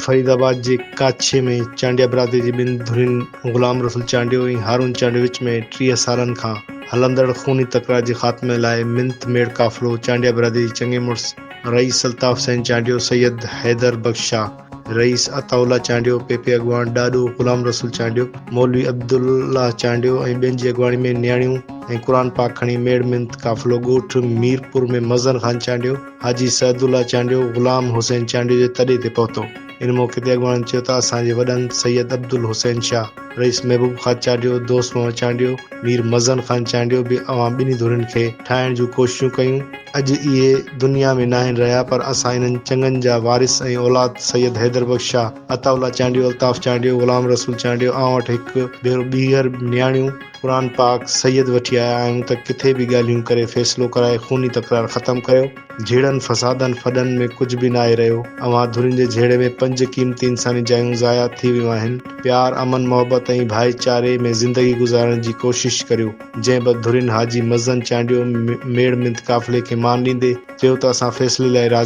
فريد آباد جي ڪاڇي ۾ چانڊيا برادري جي ٻن ڌرين غلام رسول چانڊيو ۽ هارون چانڊيو وچ ۾ 30 سالن کان هلندڙ خوني تڪرار جي خاتمي لاء منٿ ميڙ قافلو چانڊيا برادري جي چڱي مڙس رئيس الطاف حسين چانڊيو، سيد حيدر بخش شاهه، رئيس عطاء الله چانڊيو، پ پ اڳواڻ ڏاڏو غلام رسول چانڊيو، مولوي عبدالله چانڊيو ۽ ٻين جي اڳواڻي ۾ نياڻيون ۽ قرآن پاڪ کڻي ميڙ منٿ قافلو ڳوٺ ميرپور ۾ مظهر خان چانڊيو، حاجي سعد الله چانڊيو، غلام حسين چانڊيو جي تڏي تي پهتو. ان موقعي تي اڳواڻن چيو ته اسان جي وڏن سيد عبدالحسين شاهه، رئيس محبوب خان چانڊيو، دوست محمد چانڊيو، مير مزن خان چانڊيو به اوهان ٻنهي ڌرين کي ٺاهڻ جون ڪوششون ڪيون، اڄ اهي دنيا ۾ ناهن رهيا پر اسان انهن چڱن جا وارث ۽ اولاد سيد حيدر بخش شاهه، عطاء الله چانڊيو، الطاف چانڊيو، غلام رسول چانڊيو اوهان وٽ هڪ ڀيرو ٻيهر نياڻيون، قرآن پاڪ سيد وٺي آيا آهيون ته ڪٿي به ڳالهيون ڪري فيصلو ڪرائي خوني تڪرار ختم ڪريو. جهيڙن فسادن ڦڏن ۾ ڪجهه به ناهي رهيو. اوهان ڌرين جي جهيڙي ۾ پنج قيمتي انساني جايون ضايع ٿي ويون آهن. پيار، امن، محبت ۽ ڀائيچاري ۾ زندگي گذارڻ جي ڪوشش ڪريو. جنهن بعد ڌرين حاجي مزن چانڊيو ميڙ منٿ قافلي کي مان ڏيندي چيو ته اسان فيصلي لاء راضي.